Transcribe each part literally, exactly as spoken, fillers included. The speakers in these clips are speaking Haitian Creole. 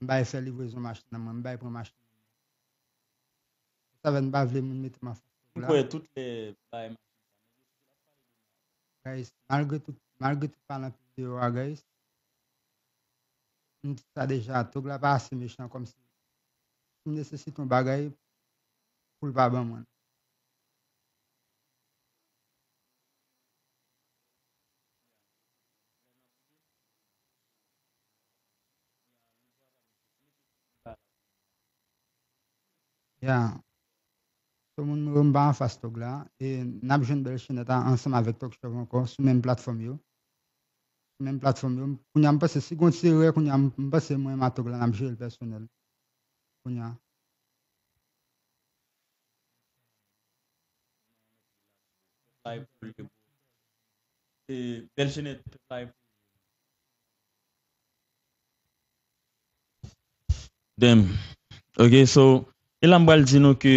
M bay fè livrezon machin nan, mwen, m bay pran machin nan. Sa fè m pa vle moun mete m anfas tòg la. M kwè tout lè bay machin sa. Guys, malgre tout, malgre tout pa nan videyo a, guys. M di sa deja, tòg la pa ase mechan kòmsi si m nesesite yon bagay pou l pa ban mwen. Ya. So, moun mwen yo, m pa anfas tòg la. E n ap jwenn Bèl Chenèt a ansanm avèk Tòg Chòv ankò sou menm platfòm yo. Sou menm platfòm yo. Kounye a, m panse, si gon ti erè, kounye a, m panse mwen, m a tòg la, n ap jere l pèsonèl. Kounye a. Live pou li, bro. E, Bèl Chenèt, live pou li. Damn. Ok, so, e la m pral di nou ke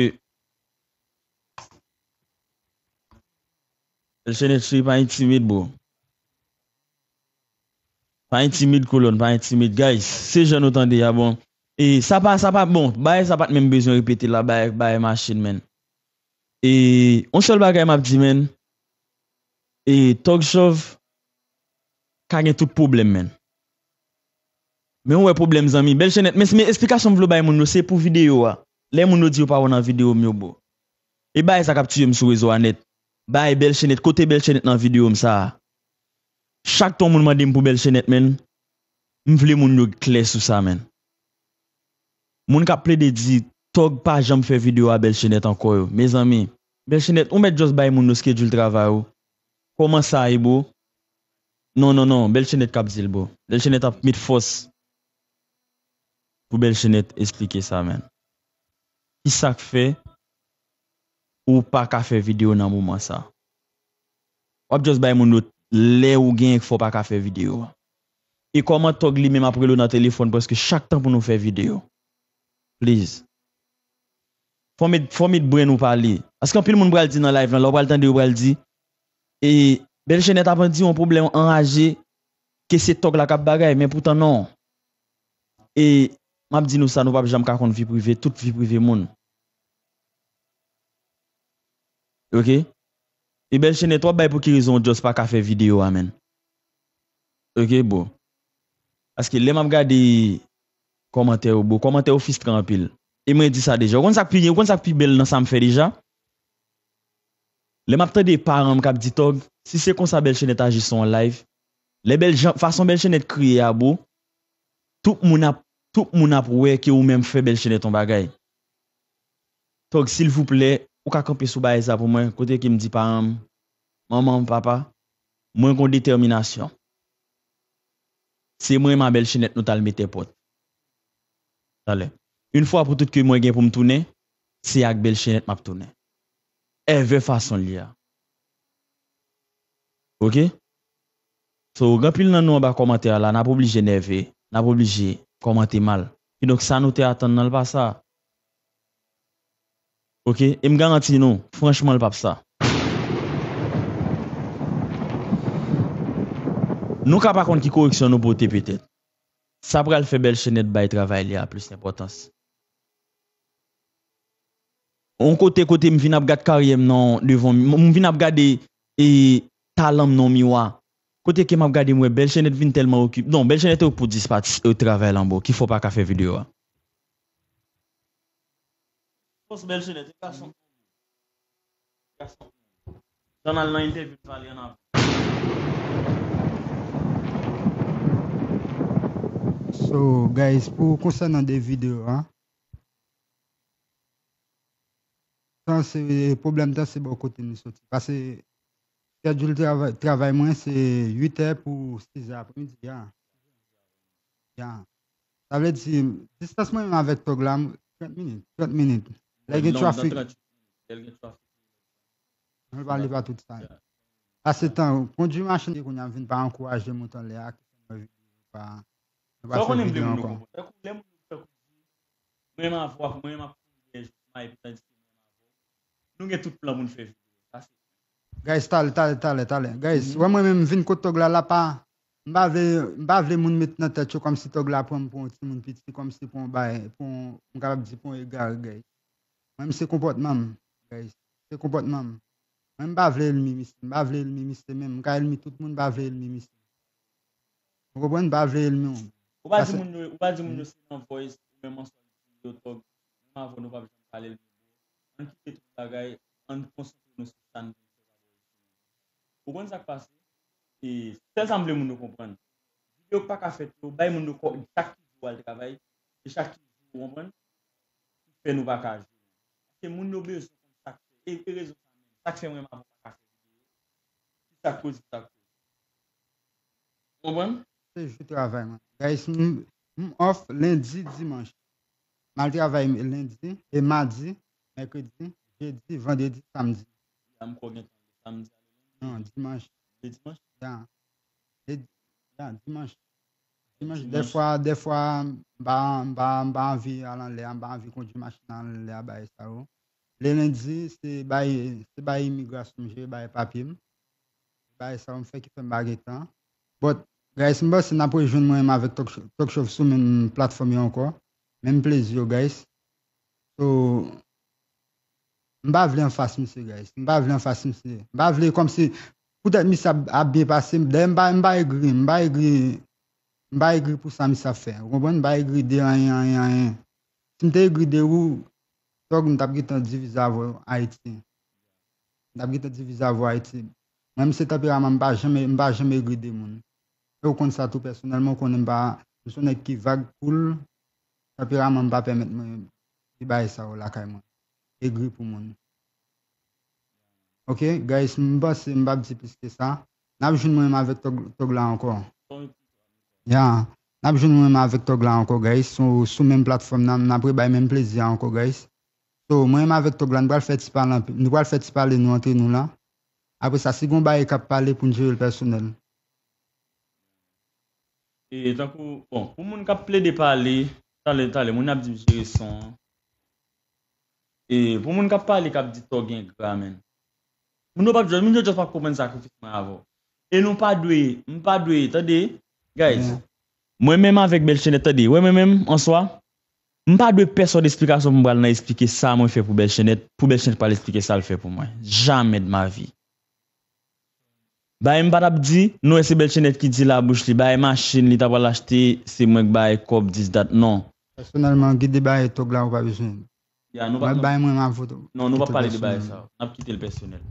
Bèl Chenèt cheri pa entimid, bro. Pa entimid, kolòn, pa entimid, guys. Se jan nou tande a, bon. E sa pa, sa pa, bon, bagay sa pa t menm bezwen repete la, bagay, bagay machin, menn. E yon sèl bagay m ap di, menn. E Tòg Chòv ka gen tout pwoblèm, menn. Men ou wè pwoblèm, zanmi. Bèl Chenèt, men, men esplikasyon m vle bay moun yo, se pou videyo a. Lè moun yo di yo pa wè nan videyo m yo, bro. E bagay sa k ap tiye m sou rezo a nèt. Bay Bèl Chenèt, kote Bèl Chenèt nan videyo m sa a? Chak tan moun mande m pou Bèl Chenèt, menn, m vle moun yo klè sou sa, menn. Moun k ap plede di Tòg pa janm fè videyo a Bèl Chenèt ankò yo. Mezanmi, Bèl Chenèt, ou mèt just bay moun yo schedule travay ou. Kòman sa ye, bro? Non, non, non, Bèl Chenèt k ap di l, bro. Bèl Chenèt ap met fòs pou Bèl Chenèt esplike sa, menn. Ki sa k fè ou pa ka fè videyo nan moman sa? W ap just bay moun yo lè ou genyen k fè w pa ka fè videyo a. E kòman Tòg li menm ap rele w nan telefòn prèske chak tan pou nou fè videyo? Please. Fò met, fò met brenn ou pale. Paske anpil moun pral di nan live lan, lè w pral tande yo pral di, e Bèl Chenèt ap di yon pwoblèm anraje, ke se Tòg la k ap bagay, men poutan non. E m ap di nou sa, nou p ap janm ka konn vi prive, tout vi prive moun. Ok? E Bèl Chenèt, w ap bay pou ki rezon w just pa ka fè videyo a, menn? Ok, bro. Paske lè m ap gade kòmantè yo, bro, kòmantè yo fistran anpil. E mwen di sa deja. Ou konn sa k pi, ou konn sa k pi bèl nan sa m fè deja? Lè m ap tande paran m k ap di, Tòg, si se konsa Bèl Chenèt aji sou yon live, lè Bèl Jan, fason Bèl Chenèt kriye a, bro, tout moun ap, tout moun ap wè ke ou menm fè Bèl Chenèt yon bagay. Tòg, silvouplè, ou ka kanpe sou bagay sa pou mwen, kote ke m di paran m, manman m, papa, mwen gon detèminasyon. Se mwen, m a Bèl Chenèt, nou t al mete pòt. Talè. Yon fwa pou tout ke mwen gen pou m tounen, se ak Bèl Chenèt m ap tounen. Èvè fason l ye a. Ok? So, gen anpil nan nou anba kòmantè a la, n ap oblije nève, n ap oblije kòmante mal. Kidonk, sa nou te atann nan, l pa sa. Ok? E m garanti nou, franchman, l p ap sa. Nou ka pa konn ki koreksyon nou pote petèt. Sa pral fè Bèl Chenèt bay travay li a plis enpòtans. On kote, kote m vin ap gad karyè m nan devan m, m vin ap gade, e, talan m nan miwa. Kote ke m ap gade, m wè Bèl Chenèt vin tèlman okip-, non, Bèl Chenèt te pou dispat, e, travay lan, bro, ki fè w pa ka fè videyo a. Fòs Bèl Chenèt, e gason. Gason. Jan n al nan entèvyou, n pale ann avan. So, guys, pou konsènan de videyo a, tan se, pwoblèm tan se bò kote nou soti. Paske schedule travay, travay mwen se uit è pou sis è apremidi a. Ya. Sa vle di, distans mwen menm avèk Tòg la, trant minit, trant minit. Lè gen trafik. Lè l gen trafik. Mwen pale pa tout sa. Pase tan, kondwi machin, kounye a m vin pa ankouraje m otan lè a, ki fè mwen vin pa, mwen pa fè videyo ankò. Tankou lè moun yo fè kou di, mwen menm avè w, mwen menm ap kouri dèyè Jousma epi tandis ke mwen menm avè w, nou gen tout plan pou n fè videyo. Sa se. Guys, talè, talè, talè, talè. Guys, wè mwen menm m vin kot Tòg la, l ap pa, M pa vle, m pa vle moun met nan tèt yo kòmsi tòg la pran m pou yon timoun piti, kòmsi pou yon bay, pou yon, m kapab di pou yon egare, guys. Mwen, m se konpòtman m, guys. Se konpòtman m. Mwen, m pa vle ènmi misye. M pa vle ènmi misye menm. M ka ènmi tout moun, m pa vle ènmi misye. Ou konprann? M pa vle ènmi w. Ou pa di moun yo, ou pa di moun yo se nan voice, ou menm ansanm di yo tòg, menm avè w nou p ap janm pale l, men bon, ann kite tout bagay, ann konsantre nou sou sa n vle fè pa voice. Ou konn sa k pase? E sèl sa m vle moun yo konprann. Videyo k pa ka fèt yo, bay moun yo kò, chak ki jou w al travay, e chak ki jou, ou konprann? Ki fè nou pa ka jwe. Paske moun yo bezwen konn sa k fè. E, e rezon sa menm. Sa k fè mwen m ap pa ka fè videyo. Ki sa k koze, sa k koze. Ou konprann? Se jou travay mwen. Guys, m, m off lendi, dimanch. M al travay lendi, e madi, mèkredi, jedi, vandredi, samdi. Ya, m kwè w gen tan samdi ale lendi. Non, dimanch. Le dimanch? Ya. Le, ya, dimanch. Dimanch, dimanch. Dèfwa, dèfwa, m pa, m pa, m pa anvi al anlè a, m pa anvi kondui machin anlè a, bagay sa yo. Le lendi, se bay, se bay imigrasyon m jere, bay papye m. Bagay sa yo m fè ki fè m pa gen tan. But, guys, m panse n ap rejwenn mwen menm avèk Talk Show, Talk Show sou menm platfòm yo ankò. Menm plezi yo, guys. So, m pa vle anfas misye, guys. M pa vle anfas misye. M pa vle kòmsi poutèt misye ap, ap byen pase. Dayè, m pa, m pa egri, m pa egri, m pa egri pou sa misye ap fè. Ou konprann? M pa egri de anyen, anyen, anyen. Si m te egri de ou, tòg, m t ap gentan divize avè w Ayiti. M t ap gentan divize avè w Ayiti. Mwen, m se tanperaman, m pa janm, m pa janm egri de moun. E w konn sa tou pèsonèlman, w konnen m pa, m se yon nèg ki vag, cool. Tanperaman m pa pèmèt mwen di bagay sa yo lakay mwen. Egri pou moun. Ok, guys, m panse m p ap di plis ke sa. N ap jwenn mwen menm avèk tòg, tòg la ankò. Ya, n ap jwenn mwen menm avèk tòg la ankò, guys. Sou, sou menm platfòm nan, n ap rebay menm plezi a ankò, guys. So, mwen menm avèk tòg la, nou pral fè ti pale anpil, nou pral fè ti pale nou antre nou la. Apre sa, si gon bagay k ap pale pou n jere l pèsonèl. E tankou, bon, pou moun k ap plede pale, talè, talè, moun ap di m jere son an. E pou moun k ap pale, k ap di tòg engra, menn. Moun yo p ap, moun yo just p ap konprann sakrifis mwen avè w. E nou pa dwe, m pa dwe, tande, guys. Mwen menm avèk Bèlchenèt, tande, wè mwen menm, an swa, m pa dwe pèsòn esplikasyon pou m pral nan esplike sa mwen fè pou Bèlchenèt, pou Bèlchenèt pral esplike sa l fè pou mwen. Jamais de ma vie. Bagay m pa t ap di, nou wè se Bèlchenèt ki di labouch li, bagay machin li ta pral achte, se mwen k bay kòb, this, that, non. Pèsonèlman, gen de bagay tòg la ou pa bezwen. Ya, nou p ap, mwen bay mwen ma foto. Non, nou p ap pale de bagay sa yo. N ap kite l pèsonèl.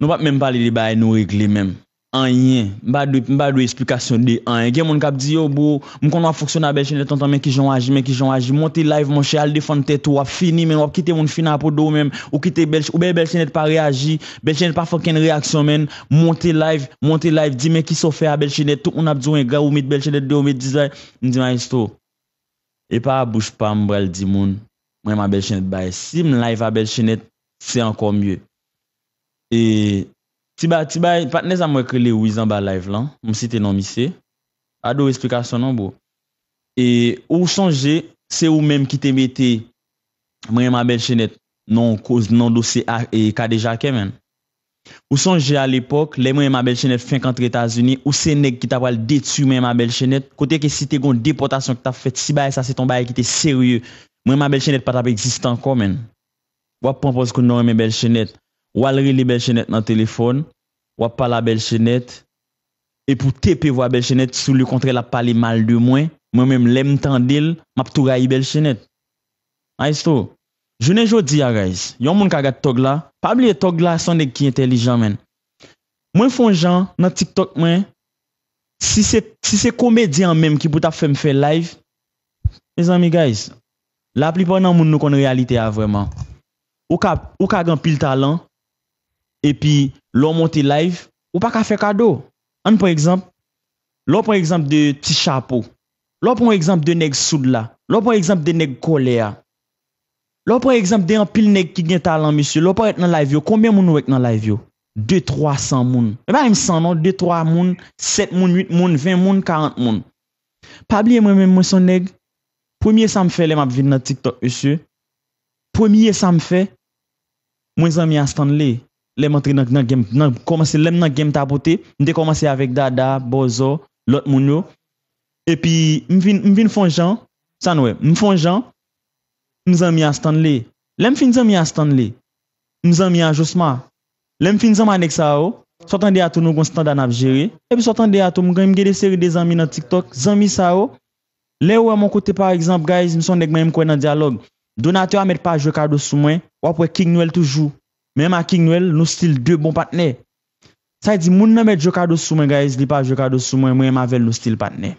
Nou p ap menm pale de bagay nou regle menm. Anyen. M pa dwe, m pa dwe esplikasyon de anyen. Gen moun k ap di, yo, bro, m konn w ap fonksyone a Bèlchenèt lontan, men kijan w aji, men kijan w aji. Monte live, monchè, al defann tèt ou, w ap fini, men w ap kite moun fini apre do w menm. Ou kite Bèl, ou wè Bèlchenèt pa reyaji, Bèlchenèt pa fè okenn reyaksyon, menn. Monte live, monte live, di, men kisa w fè a Bèlchenèt, tout moun ap di w engra, ou met Bèlchenèt deyò, ou met dizay. M di, maestro, e pa a bouch pa m pral di moun, mwen m a Bèlchenèt bay. Si m live a Bèlchenèt, se ankò mye. E ti ba, ti bay, patnè sa m wè k rele Wiz anba live lan, m site non misye. Pa dwe esplikasyon non, bro. E ou sonje, se ou menm ki te mete mwen m a Bèlchenèt nan koz, nan dosye a, e kadejake, menn. Ou sonje alepòk, lè mwen menm a Bèlchenèt fenk antre Etazini, ou se nèg ki ta pral detwi mwen menm a Bèlchenèt, kote ke si te gon depòtasyon ki t ap fèt, si bagay sa se t on bagay ki te serye, mwen menm a Bèlchenèt pa t ap egziste ankò, menn. W ap pran pòz kounye a w renmen Bèlchenèt. W al rele Bèlchenèt nan telefòn, w ap pale a Bèlchenèt, epi w tepe vwa Bèlchenèt, si w lekontrè l ap pale mal de mwen, mwen menm lè m tande l, m ap tou rayi Bèlchenèt. Maestro, jounen jodi a, guys, yon moun ka gad tòg la, pa bliye tòg la se yon nèg ki entèlijan, menn. Mwen fè yon jan nan TikTok mwen, si se, si se komedyen an menm ki pou t ap fè m fè live, mezanmi, guys, laplipa nan moun nou konn reyalite a vrèman. Ou ka, ou ka gen anpil talan, epi lè w monte live, ou pa ka fè kado. Ann pran egzanp, lè w pran egzanp de Ti Chapo, lè w pran egzanp de nèg soud la, lè w pran egzanp de nèg kòlè a, lè w pran egzanp de anpil nèg ki gen talan, mesye, lè w parèt nan live yo, konbyen moun ou wè k nan live yo? De, twa san moun. E pa menm san non, de, twa moun, sèt moun, uit moun, ven moun, karant moun. Pa bliye mwen menm, mwen se yon nèg, premye sa m fè lè m ap vin nan TikTok, mesye, premye sa m fè, mwen zanmi a Stanley. Lè m antre nan, nan game, nan, kòmanse, lè m nan game tapote, m te kòmanse avèk Dada, Bòzò, lòt moun yo. Epi, m vin, m vin fè yon jan, sa n wè, m fè yon jan, m zanmi a Stanley. Lè m fin zanmi a Stanley, m zanmi a Josma. Lè m fin zanmi a nèg sa yo, sa w tande a tou nou gon standa n ap jere. Epi sa w tande a tou m gen, m gen de seri de zanmi nan TikTok. Zanmi sa yo, lè yo wè m yon kote pa egzanp, guys, m se yon nèg mwen, m kwè nan dyalòg. Donatè a mèt pa jwe kado sou mwen, w ap wè King Noël toujou. Menm a King Noël, nou still de bon patnè. Sa vle di, moun nan mèt jwe kado sou mwen, guys, li pa jwe kado sou mwen, mwen menm avè l nou still patnè.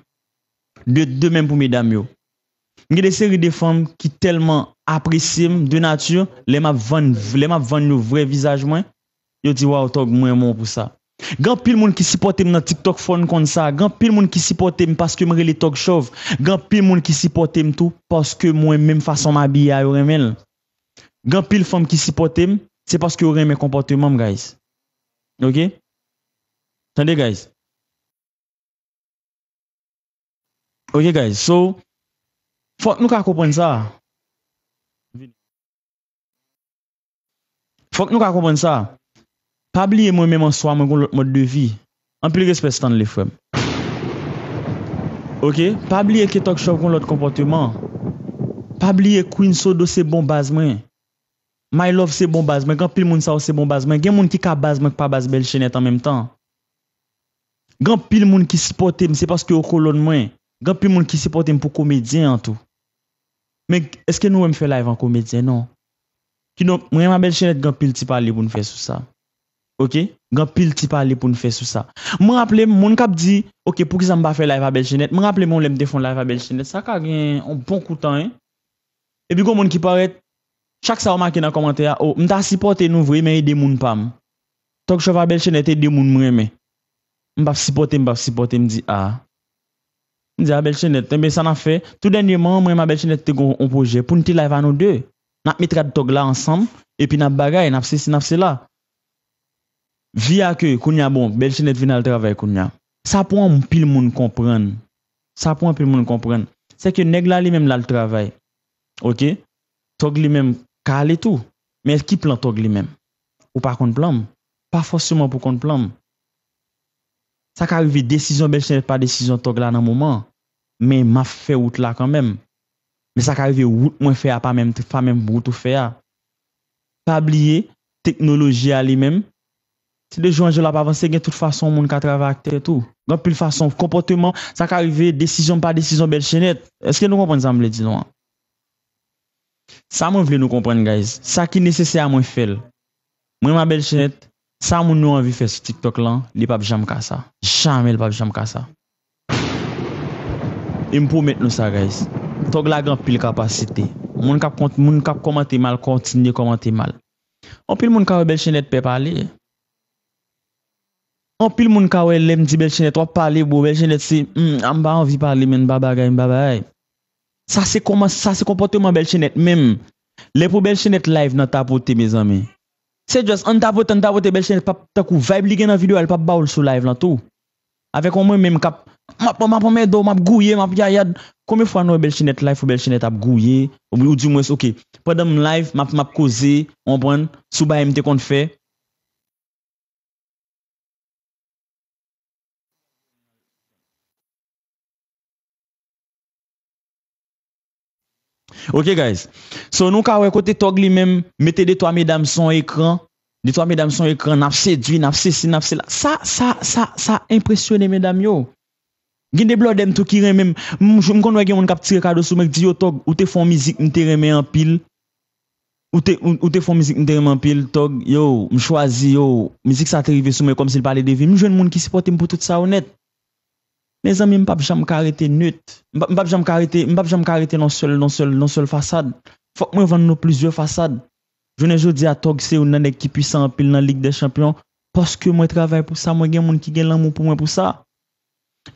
De, de menm pou medam yo. M gen de seri de fanm ki tèlman apresye m de nati, lè m ap vann, lè m ap vann yo vrè vizaj mwen, yo di, "Waw, Tòg, m renmen w pou sa." Gen anpil moun ki sipòte m nan TikTok, fò n konn sa. Gen anpil moun ki sipòte m paske m rele Tòg Chòv. Gen anpil moun ki sipòte m tou paske mwen menm fason m abiye a, yo renmen l. Gen anpil fanm ki sipòte m, se paske yo renmen konpòteman m, guys. Ok? Tande, guys. Ok, guys. So, fòk nou ka konprann sa. Fòk nou ka konprann sa. Pa bliye mwen menm an swa, mwen gon lòt mòd de vi. Anpil respè Stanley, frè m. Ok? Pa bliye ke Tòg Chòv gon lòt konpòteman. Pa bliye Queen Sodo se bon baz mwen. My Love se bon baz mwen. Gen anpil moun sa yo se bon baz mwen. Gen moun ki ka baz mwen, ki pa baz Bèl Chenèt an menm tan. Gen anpil moun ki sipòte m, se paske yo kolòn mwen. Gen anpil moun ki sipòte m pou komedyen an tou. Men, èske nou wè m fè live an komedyen? Non. Kidonk, mwen, Mabèl Chenèt, gen anpil ti pale pou n fè sou sa. Ok? Gen anpil ti pale pou n fè sou sa. Mwen raple m, moun k ap di, "Ok, poukisa m pa fè live a Bèl Chenèt?" Mwen raple m, yon lè m te fè yon live a Bèl Chenèt. Sa ka gen yon bon kou tan, en. Epi gon moun ki parèt, chak sa yo make nan kòmantè a, "O, m ta sipòte nou vre, men ede moun pa m." Tòg Chòv a Bèl Chenèt ede moun m renmen. M p ap sipòte, m p ap sipòte, m di, "A." M di, "A, Bèl Chenèt, enben sa n ap fè." Tou dènyèman, mwen, Mabèl Chenèt te gon yon pwojè pou n te live a nou de. N ap met rad Tòg la ansanm, epi n ap bagay, n ap sesi, n ap sela. Vi a ke, kounye a, bon, Bèl Chenèt vin al travay kounye a. Sa pou anpil moun konprann. Sa pou anpil moun konprann. Se ke nèg la li menm l al travay. Ok? Tòg li menm ka ale tou. Men ki plan Tòg li menm? Ou pa konn plan m. Pa fòseman pou konn plan m. Sa ka rive desizyon Bèl Chenèt pa desizyon Tòg la nan moman an. Men m ap fè wout la kanmenm. Men sa ka rive wout mwen fè a pa menm, pa menm wout ou fè a. Pa bliye, teknoloji a li menm, si de jou an jou l ap avanse, gen tout fason yon moun ka travay ak tèt ou. Gen anpil fason, konpòteman, sa ka rive, desizyon pa desizyon Bèl Chenèt. Èske nou konprann sa m vle di nou an? Sa mwen vle nou konprann, guys. Sa ki nesesè a mwen fè l. Mwen, Mabèl Chenèt, sa moun yo anvi fè sou TikTok lan, li p ap janm ka sa. Jamè l p ap janm ka sa. E m pwomèt nou sa, guys. Tòg la gen anpil kapasite. Moun k ap kont-, moun k ap kòmante mal, kontinye kòmante mal. Anpil moun ka wè Bèl Chenèt pè pale. Anpil moun ka wè lè m di Bèl Chenèt, w ap pale, bro, Bèl Chenèt se, hmm, a m pa anvi pale, men m pa bagay, m pa bagay. Sa se kòman, sa se konpòteman Bèl Chenèt menm. Lè pou Bèl Chenèt live nan tapote, mezanmi. Se just ann tapote, ann tapote, Bèl Chenèt p ap tankou vibe li gen nan videyo a, li p ap ba w l sou live lan tou. Avèk yon mwen menm k ap, m ap, m ap anmède w, m ap gouye, m ap yayad. Konbyen fwa nou wè Bèl Chenèt live pou Bèl Chenèt ap gouye? Ou, ou di mwens, ok, pandan m live, m ap, m ap koze, w konprann, sou bagay m te konn fè. Ok, guys. So, nou ka wè kote Tòg li menm, mete de twa medam sou yon ekran. De twa medam sou yon ekran, n ap sedui, n ap sesi, n ap sela. Sa, sa, sa, sa enpresyone medam yo. Gen de blòdè m tou ki renmen m. M, m konn wè gen moun k ap tire kado sou mwen, k di, "Yo, Tòg, ou te fè yon mizik, m te renmen anpil." Ou te, ou, ou te fè yon mizik m te renmen anpil, Tòg, yo, m chwazi, yo, mizik sa te rive sou mwen kòmsi l pale de vi m. M jwenn moun ki sipòte m pou tout sa yo nèt. Mezanmi, m p ap janm ka rete nèt. M p ap, m p ap janm ka rete, m p ap janm ka rete nan sèl, nan sèl, nan sèl fasad. Fòk mwen vann nou plizyè fasad. Jounen jodi a, Tòg se youn nan nèg ki pwisan anpil nan Lig dè Chanpyon. Paske mwen travay pou sa, mwen gen moun ki gen lanmou pou mwen pou sa.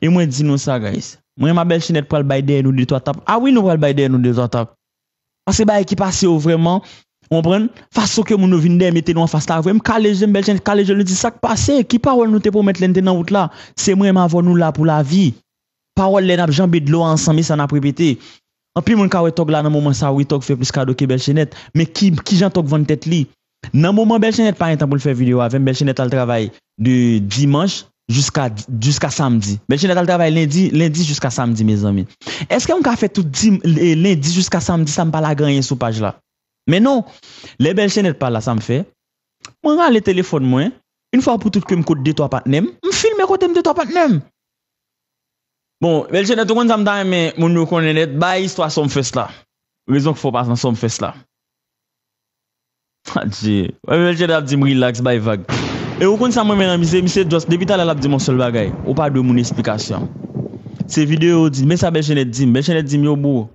E mwen di nou sa, guys. Mwen, Mabèl Chenèt pral bay dèyè nou de twa tap. A wi, nou pral bay dèyè nou de twa tap. Paske bagay ki pase yo vrèman, ou konprann? Fason ke moun yo vin dèyè mete nou anfas la, vre, m kale je m, Bèl Chenèt kale je l, nou di sa k pase, ki pawòl nou te pwomèt lè n te nan wout la? Se mwen menm avè w nou la pou lavi. Pawòl lè n ap janbe dlo a ansanm, e sa n ap repete. Anpil moun ka wè Tòg la nan moman sa, wi, Tòg fè plis kado ke Bèl Chenèt. Men ki, kijan Tòg vann tèt li? Nan moman Bèl Chenèt pa gen tan pou l fè videyo avè m, Bèl Chenèt al travay de dimanch, jiska, jiska samdi. Bèl Chenèt al travay lendi, lendi jiska samdi, mezanmi. Èske m ka fè tout dim-, e, lendi jiska samdi sa m pa lage anyen sou paj la? Men non, lè Bèl Chenèt pa la, sa m fè? Mwen rale telefòn mwen, yon fwa pou tout ke m kot de twa patnè m, m filme kote m de twa patnè m. Bon, Bèl Chenèt, ou konn sa m ta renmen moun yo konnen nèt, bay istwa Sumfest la. Rezon k fè w pa nan Sumfest la. Adje. Wè, Bèl Chenèt ap di m relax, bay vag. E ou konn sa mwen renmen nan misye, misye just, depi talè l ap di m yon sèl bagay. Ou pa dwe moun esplikasyon. Se videyo yo di, men sa Bèl Chenèt di m. Bèl Chenèt di m, yo, bro.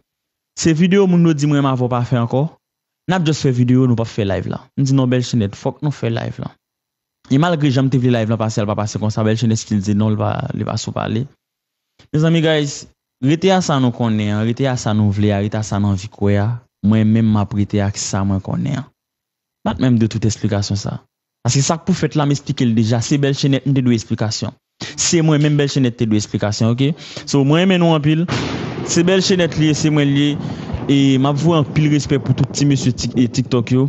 Se videyo moun yo di m renmen avè w pa fè ankò. N ap just fè videyo, nou p ap fè live la. M di non, Bèl Chenèt, fòk nou fè live la. E malgre jan m te vle live la pase, l pa pase konsa, Bèl Chenèt still di non, li pa, li pa sou pale. Mezanmi, guys, rete a sa nou konnen an, rete a sa nou vle a, rete a sa n anvi kwè a. Mwen menm, m ap rete ak sa mwen konnen an. M pa t menm dwe tout esplikasyon sa. Paske sa k pou fèt la, m esplike l deja. Se Bèl Chenèt m te dwe esplikasyon. Se mwen menm Bèl Chenèt te dwe esplikasyon, oke? So, mwen renmen nou anpil. Se Bèl Chenèt li ye, se mwen li ye. E m ap voye anpil respè pou tout ti mesye Tik-, e TikTok yo.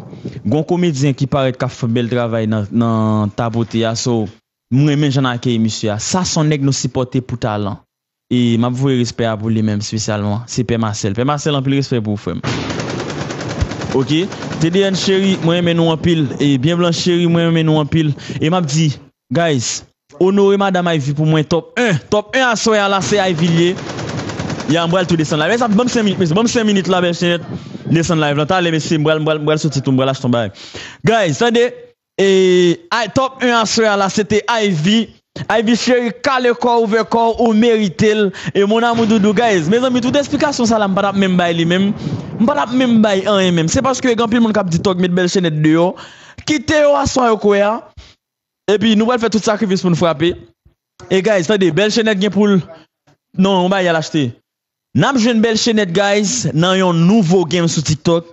Gon komedyen ki parèt k ap fè bèl travay nan, nan tapote a. So, m renmen jan n akeyi misye a. Sa se yon nèg nou sipòte pou talan. E m ap voye respè a pou li menm espesyalman. Se Pè Masèl. Pè Masèl, anpil respè pou ou, frè m. Oke? T D N cheri, mwen renmen nou anpil. E Byen Blan cheri, mwen renmen nou anpil. E m ap di, guys, onore madanm Ivy pou mwen, top en. Top en aswè a la, se Ivy li ye. Ya, m pral tou desann live. Mezanmi, ban m senk minit, mesye. Ban m senk minit la, Bèl Chenèt. Desann live lan. Talè, mesye, m pral, m pral, m pral soti tou, m pral achte yon bagay. Guys, tande. E, ay, top en aswè a la, se te Ivy. Ivy cheri, kale kò w, ouvè kò w, ou merite l. E mon amour doudou, guys. Mezanmi, tout esplikasyon sa la, m pa t ap menm bay li menm. M pa t ap menm bay anyen menm. Se paske gen anpil moun k ap di Tòg met Bèl Chenèt deyò. Kite yo aswè yo kwè a. Epi nou pral fè tout sakrifis pou n frape. E guys, tande, Bèl Chenèt gen pou l. Non, yon bagay al achte. N ap jwenn Bèl Chenèt, guys, nan yon nouvo game sou TikTok.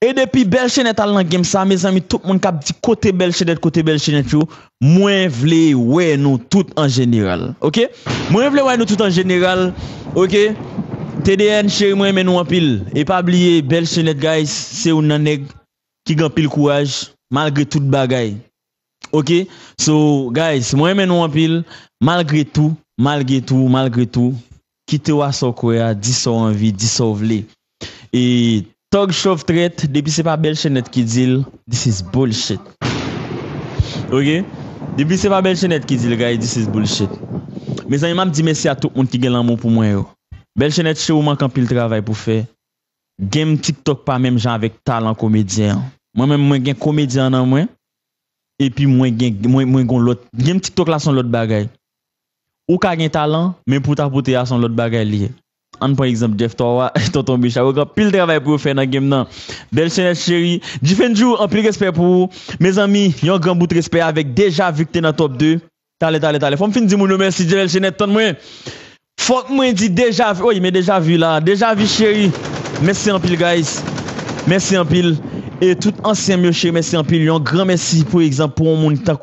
E depi Bèl Chenèt al nan game sa, mezanmi, tout moun k ap di kote Bèl Chenèt, kote Bèl Chenèt yo, mwen vle wè nou tout an jeneral. Oke? Mwen vle wè nou tout an jeneral. Oke? T D N cheri, mwen renmen nou anpil. E pa bliye, Bèl Chenèt, guys, se youn nan nèg ki gen anpil kouraj, malgre tout bagay. Oke? So, guys, mwen renmen nou anpil. Malgre tou, malgre tou, malgre tou, kite w a sa w kwè a, di sa w anvi, di sa w vle. E Tòg Chòv Trèt, depi se pa Bèl Chenèt ki di l, this is bullshit. Oke? Depi se pa Bèl Chenèt ki di l, guys, this is bullshit. Mezanmi, m ap di mèsi a tout moun ki gen lanmou pou mwen yo. Bèl Chenèt cheri, ou manke anpil travay pou fè. Game TikTok pa menm jan avèk talan komedyen an. Mwen menm, mwen gen komedyen an nan mwen. Epi mwen gen, mwen, mwen gon lòt. Game TikTok la se yon lòt bagay. Ou ka gen talan, men pou w ta pote a se yon lòt bagay li ye. Ann pran egzanp Jeff Towa, Tonton Bicha. Yo gen anpil travay pou yo fè nan game nan. Bèl Chenèt cheri. Jifendjou, anpil respè pou ou. Mezanmi, yon gran bout respè avèk Deja Vu ki te nan top de. Talè, talè, talè. Fò m fin di moun yo mèsi, Bèl Chenèt, tann mwen. Fòk mwen di Deja Vu. Oy, men Deja Vu la. Deja Vu cheri. Mèsi anpil, guys. Mèsi anpil. E tout ansyen m yo cheri, mèsi anpil. Yon gran mèsi, pou egzanp, pou yon moun tankou